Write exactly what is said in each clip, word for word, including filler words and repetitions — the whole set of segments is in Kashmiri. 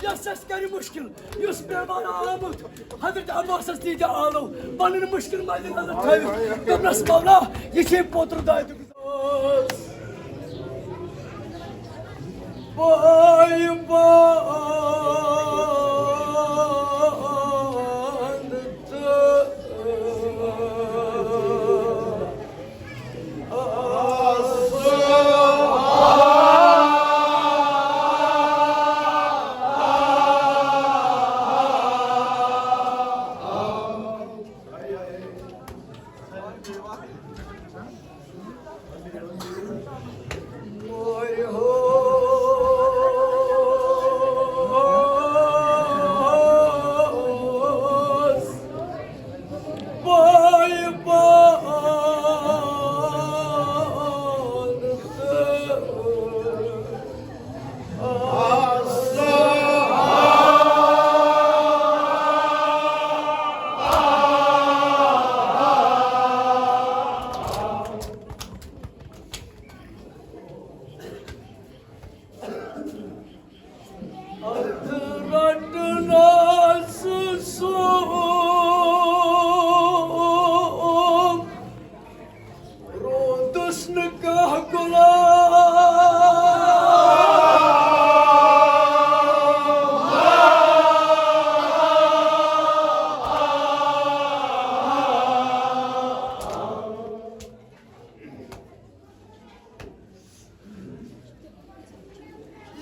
یس اَسہِ کرِ مُشکِل، یُس مہمان آمُت حضرت عباسس دیٖتِ آلو، پنٕنۍ مُشکِل مدِ نظر تھٲوِتھ، دوٚپنس، "مولا، یہِ چھے پوتُر دادِ گُزار۔" بایہِ بنٛد تہٕ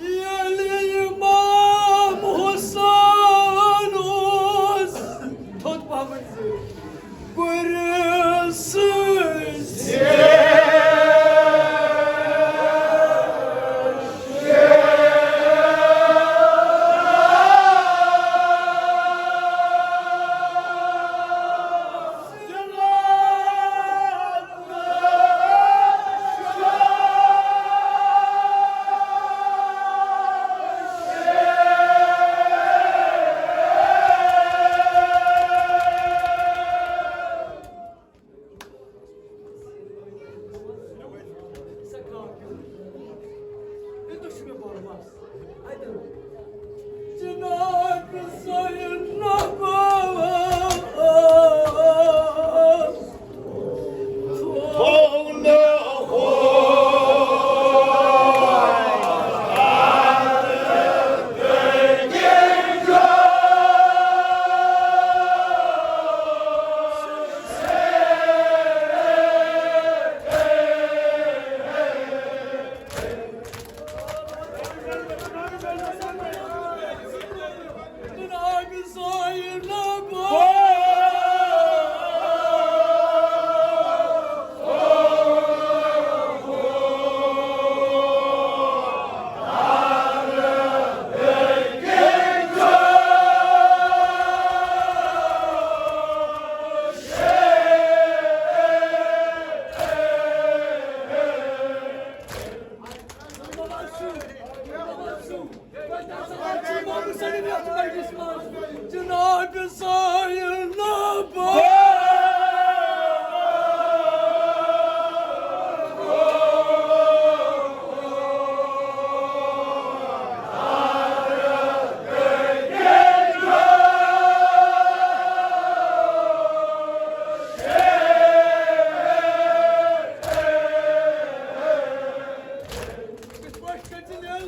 ییٚلہِ امام حسین اوس تھوٚد پہمتھ زِ گُرِس جناب زینب۔ کِتھ پٲٹھۍ کٔرۍ ژٕ لیل؟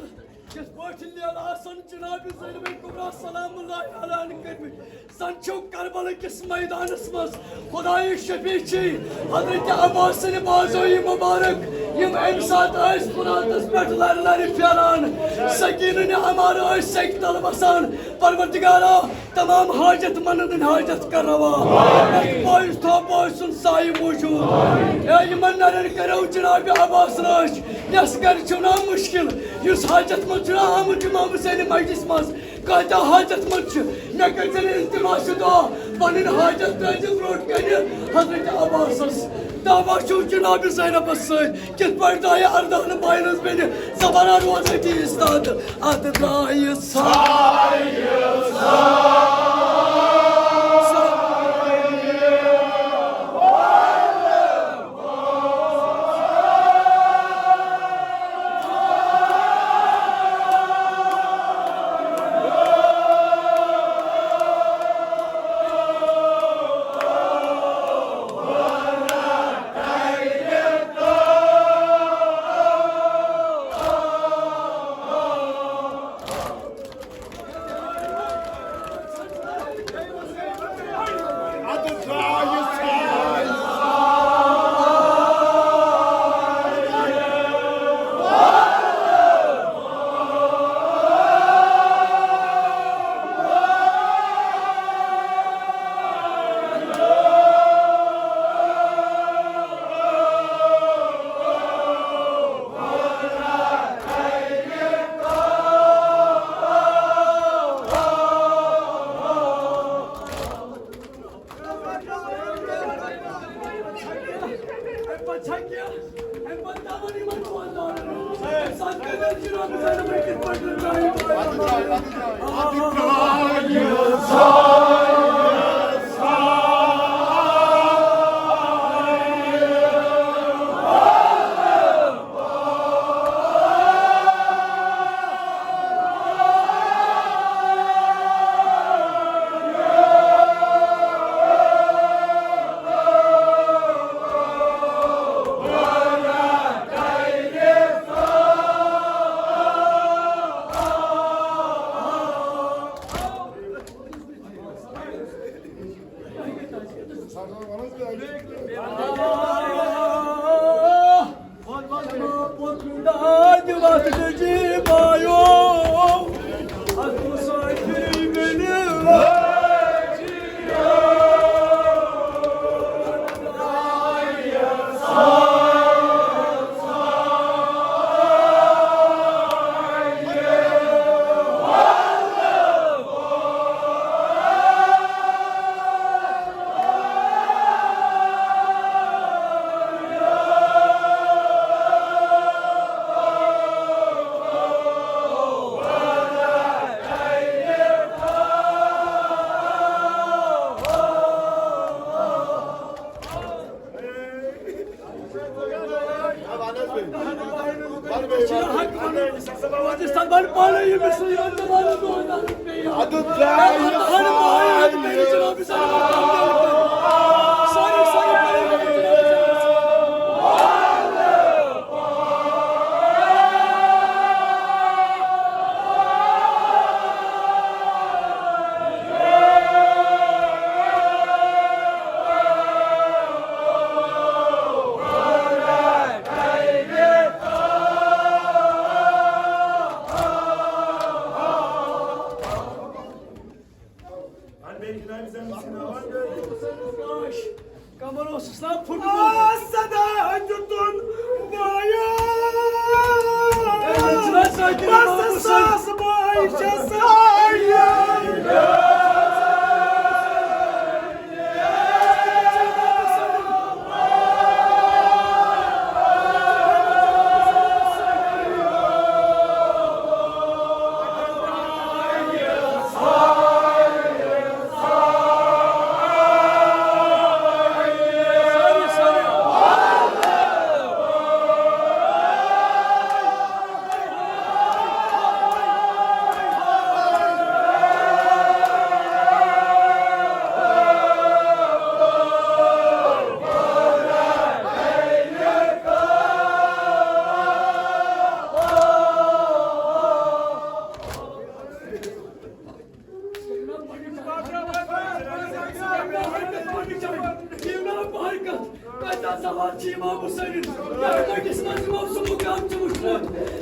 کِتھ پٲٹھۍ لیل آسن جناب زینب کبریٰ سلام اللہ علیہا کٔرمٕتۍ؟ زن چھُ کربلا کِس میدانس منٛز خدایہِ شفیع چھی حضرت عباس سٕنٛدِ بازوی مبارک، یِم امہِ ساتہٕ ٲسۍ فراتس پٮ۪ٹھ لرِ لرِ پھیران، سکیٖنہٕ نہِ عمارٕ ٲسۍ سیٚکہِ تل وسان۔ پروردگارا، تمام حاجت مندن ہٕنٛدۍ حاجت کر روا۔ پٲیِس تھاو پٲیِس سُنٛد سایہِ موٗجوٗد۔ اے یِمن نرٮ۪ن کٔرِو جناب عباس رٲچھ، یس گرِ چھُ نا مُشکِل، یُس حاجت منٛد چھُ نا آمُت امام حسینہِ مجلس منٛز، کۭتیٛاہ حاجت منٛد چھِ، مےٚ کٔرۍ زٮ۪ن التماس دعا، پنٕنۍ حاجت ترٲے زِ برٛونٛٹھ کنہِ حضرت عباسس۔ دعوا چھُو جناب زینبس سۭتۍ، کِتھ پٲٹھۍ درٛایہِ اردہن باینس بیٚنہِ زبانہ روزے تہِ استاد۔ اتھ درٛایہِ سایہِ۔ قمر اوس اسلام پھُٹمُت۔ آ، صدا دیُتُن وایو۔ اے، وۄنۍ چھِنہ ساقب امام بس حسین۔ ساس بٲے چھِ سٲری۔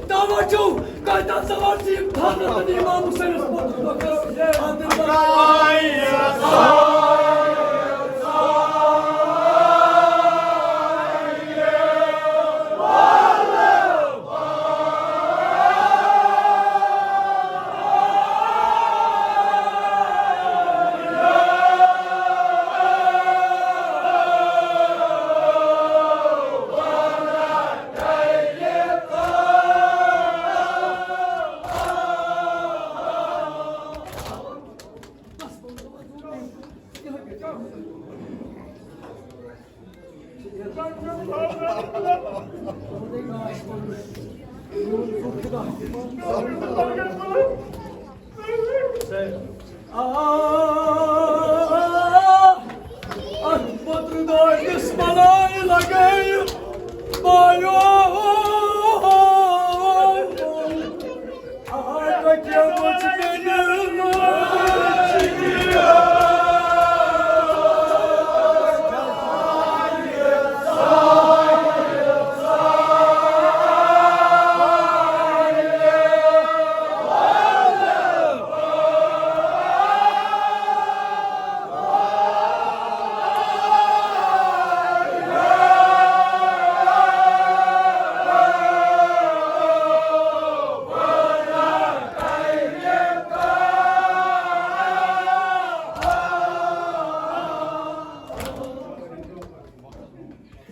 توجہ، کتھ سوال چھ یِم تھاونہٕ تہٕ امام حسینس پتہٕ؟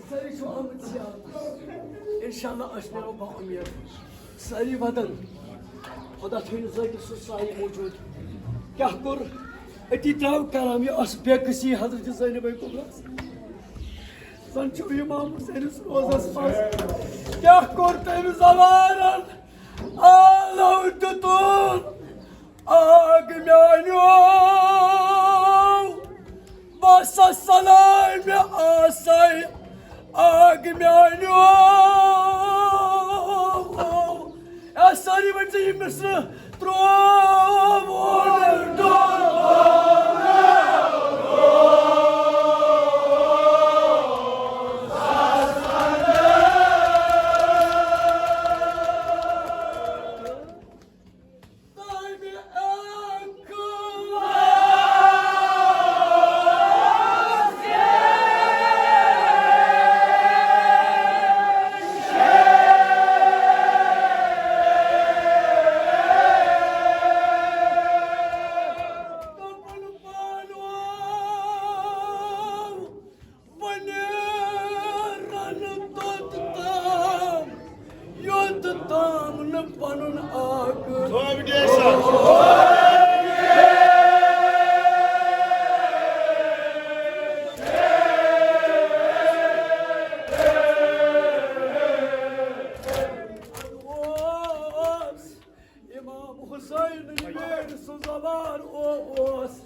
سٲری چھِو آمٕتۍ زیارت۔ انشاءاللہ أسۍ نیرو بااُمید۔ سٲری وَدَن۔ تتھ ہٕنٛدِس أکِس سُہ سایہِ موٗجوٗد۔ کیٛاہ کوٚر؟ أتی درٛاو کلام، یہِ ٲس بے کسی حضرت زینب کبریٰ۔ زن چھُ امام حسینس روزس منٛز۔ کیٛاہ کوٚر تٔمۍ زوارن؟ آلو دیُتُن آگ میٛانیو، بس سلام آسے آگ میٛانیو۔ اے سٲری ؤنۍ زِ یہِ مصرٕ۔ ترٛووُن ڈوٚل۔ وۄنۍ رَنہٕ توٚت تام، یوٚت تام نہٕ پَنُن آکھ۔ اوس۔ امام حسین میرِ سُہ زوار او اوس۔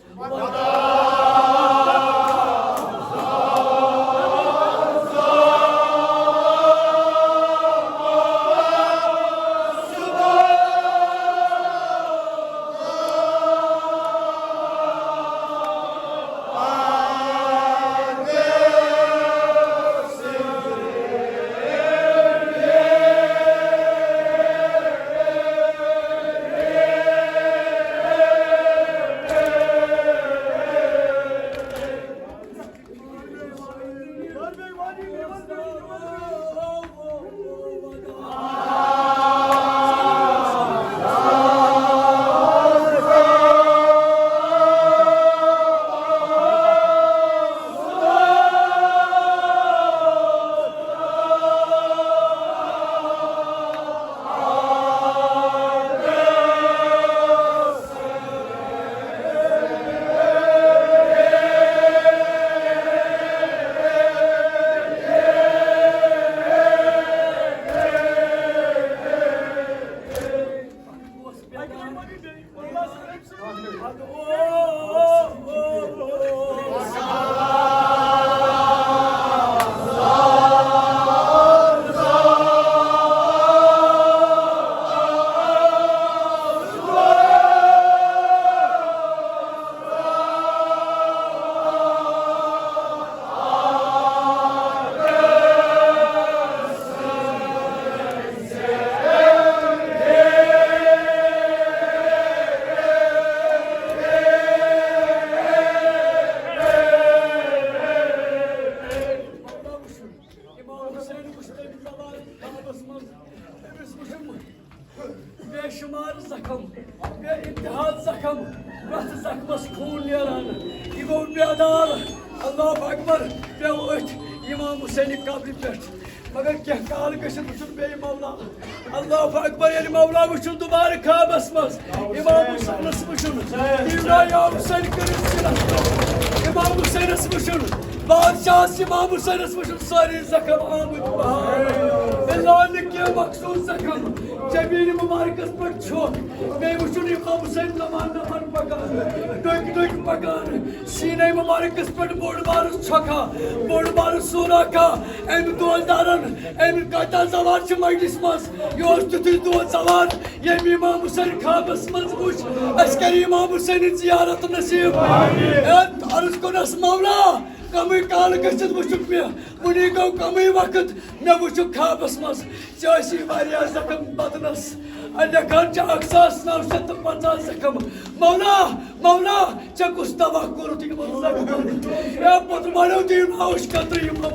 امام حسین وُچھ تٔمۍ زوال خوابس منٛز، تٔمِس وُچھُم بے شمار زخم، بے انتہا زخم، پرٛٮ۪تھ زخمس خوٗن نیران۔ یہِ گوٚو بیدار، اللہ اکبر، پیوٚو أتھۍ امام حسینہِ قبرِ پٮ۪ٹھ۔ مگر کینٛہہ کال گٔژھِتھ وُچھُن بیٚیہِ مولا۔ اللہ اکبر، ییٚلہِ مولا وُچھُن دوبارٕ خوابس منٛز، امام حسینس وُچھُن، دیٖونا یا حسین کٔرِتھ سِنس پٮ۪ٹھ۔ امام حسینس وُچھُن، بادشاہس امام حسینس وُچھُن، سٲری زخم آمٕتۍ بہار۔ اللہ نہٕ کینٛہہ مخصوص زخم، جبین مبارکس پٮ۪ٹھ چھۄکھ۔ بیٚیہِ وُچھُن امام حسین نمان نمان پکان، ڈٔکۍ ڈٔکۍ پکان۔ سیٖنے مبارکس پٮ۪ٹھ بوٚڑ بارٕ ژھۄکھا، بوٚڑ بارٕ سوراخا۔ أمۍ دۄہدارن، أمۍ کۭتیاہ زوار چھِ مجلس منٛز۔ یہِ اوس تیُتھُے دۄہ زوار، ییٚمۍ امام حسین خوابس منٛز وُچھ۔ اَسہِ کرِ امام حسینٕچ زیارت نصیب۔ اے، عرض کوٚرنس، مولا، کمٕے کال گٔژھِتھ وُچھُکھ مےٚ، وُنی گوٚو کمٕے وقت، مےٚ وُچھُکھ خوابس منٛز۔ ژےٚ ٲسی واریاہ زخم بدنس۔ لیکھان چھِ اکھ ساس نو شیٚتھ تہٕ پنٛژاہ زخم۔ مولا، مولا، ژےٚ کُس دوا کوٚرُتھ یِمن زخمن؟ اے پتہٕ مانیو دیٖن آوُش قطرٕ یِمن۔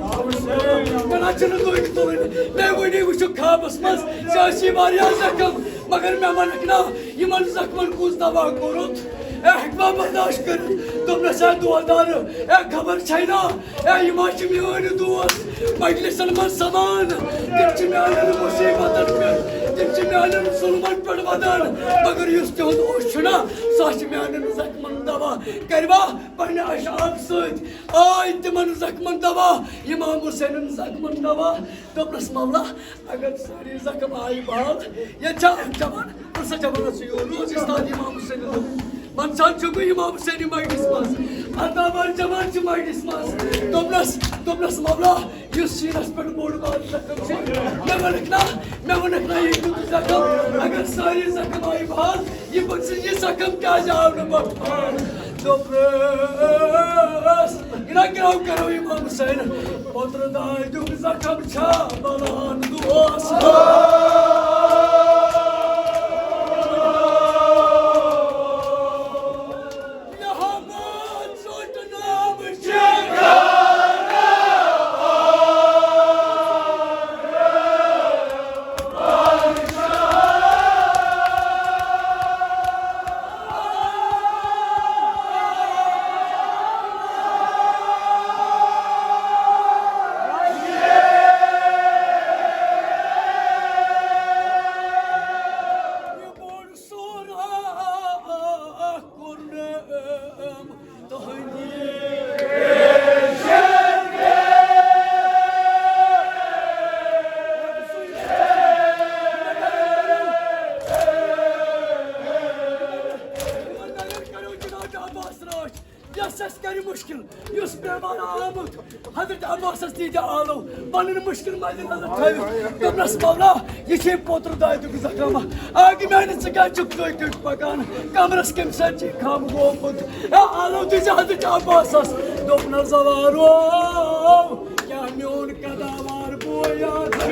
مےٚ نہ چھِنہٕ دُہۍ تُلٕنۍ۔ مےٚ وٕنی وٕچھُکھ خوابس منٛز، ژےٚ ٲسی واریاہ زخم، مگر مےٚ ونکھ نا، یِمن زخمن کُس دوا کوٚرُتھ؟ اے ہیٚکوا برداشت کٔرِتھ؟ دوٚپنس، اے دۄہدارٕ، اے خبر چھے نا، اے یِم حظ چھِ میٲنۍ دوس، مجلسن منٛز سمان، تِم چھِ میانٮ۪ن مُصیبتن پٮ۪ٹھ، چھِ میانٮ۪ن ظُلمَن پٮ۪ٹھ وَدان، مگر یُس تِہُنٛد اوٚش چھُنہ، سُہ چھُ میانٮ۪ن زخمَن دوا۔ کَرِوا پننہِ اَشعاب سۭتۍ آے تِمَن زخمَن دوا، امام حسینَن زخمَن دوا۔ دوٚپنَس، مولا، اگر سٲری زخم آیہِ بحال، ییٚتہِ چھا اکھ جوان، پرٛژھ سا جوانَس، یہِ روز اُستاد امام حسین۔ منسان چھُ گوٚو امام حسینی مجلس منٛز، عطا بار جوان چھِ مجلس منٛز۔ دوٚپنَس، دوٚپنَس، مولا، یُس سیٖنَس پٮ۪ٹھ بوٚڑ بار زخم چھُ، مےٚ ووٚنُکھ نا، مےٚ ووٚنُکھ نا، یہِ کیُتھ زخم، اگر سٲری زخم آیہِ بحال، یہِ پٔژھِس یہِ زخم کیٛازِ آو نہٕ بَٹھان؟ دوٚپنَس، یہِ نا کیٛاہ کرو امام حسین، پوترٕ دادیُک زخم چھا بَلان دوس؟ یہِ ہا مان ژوٚٹ نام چھِ یۄس اَسہِ کَرِ مُشکِل، یُس مہمان آمُت حضرت عباسَس دیٖتہِ آلو، پَنٕنۍ مُشکِل مَدِ نظر تھٲوِتھ۔ دوٚپنَس، مولا، یہِ چھے پوتُر دادیُک زخم۔ آ، گہِ میٛانہِ ژٕ کیٛازِ چھُکھ ژٔٹۍ ژٔٹۍ پَکان؟ کَمرَس کَمہِ ساتہٕ چھِ خام گوٚمُت؟ اے آلو دیٖزِ حضرت عباسَس۔ دوٚپنَس، زوارو، کیٛاہ میون قداوار بوے یاد چھُ؟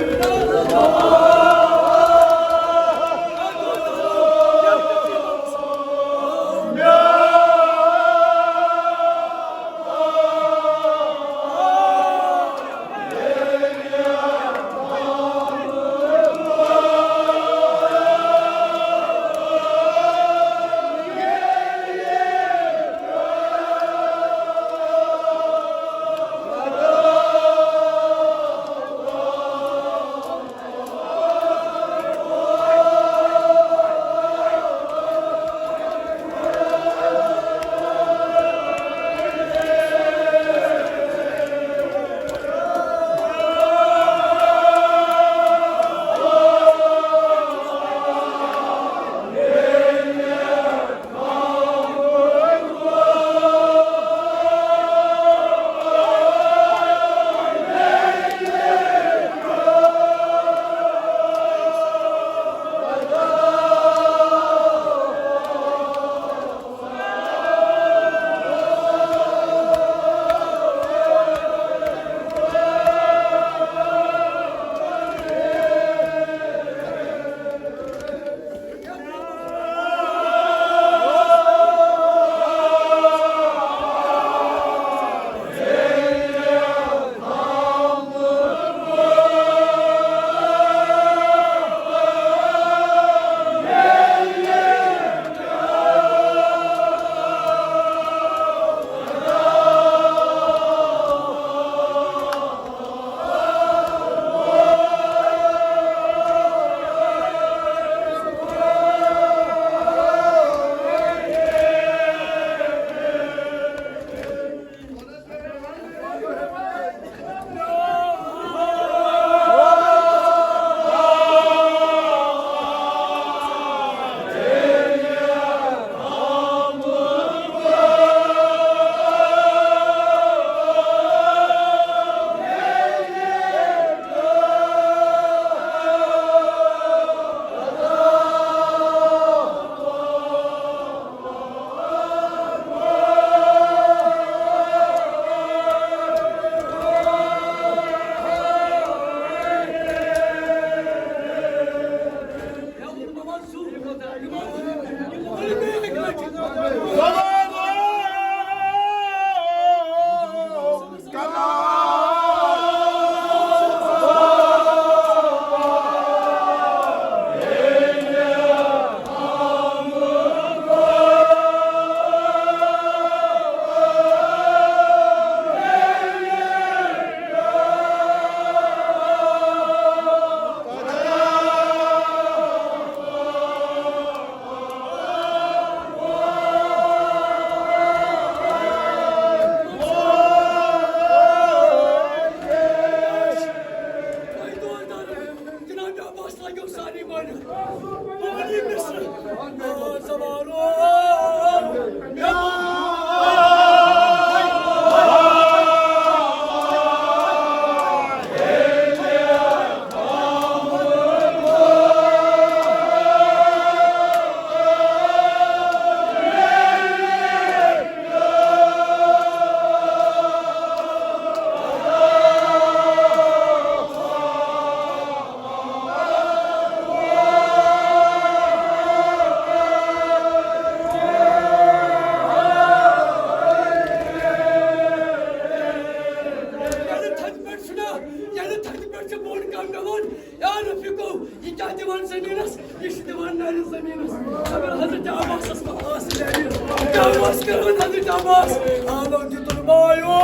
بس کرو حضرت عباس، آلو دیُتُن مایو،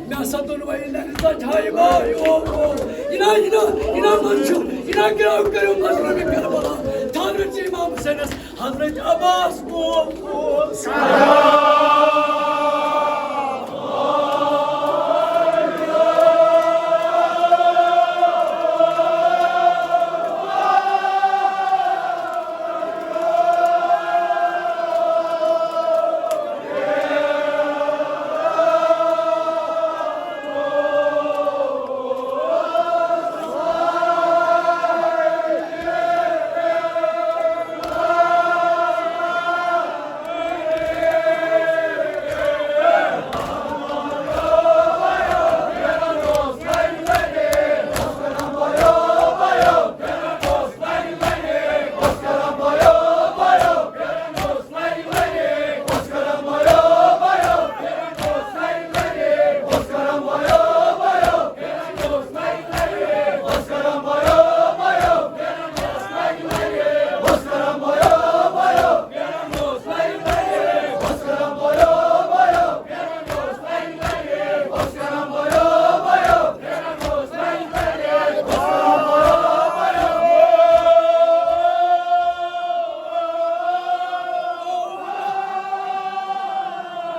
مےٚ ہسا دوٚن وۄنۍ نہ ہسا چھاے مایو۔ یہِ نا، یہِ نا، یہِ نا منٛز چھُ، یہِ نا کیٛاہ کٔرِو مظلومِ کربلا۔ حضرت امام حسینس، حضرت عباس گوٚو۔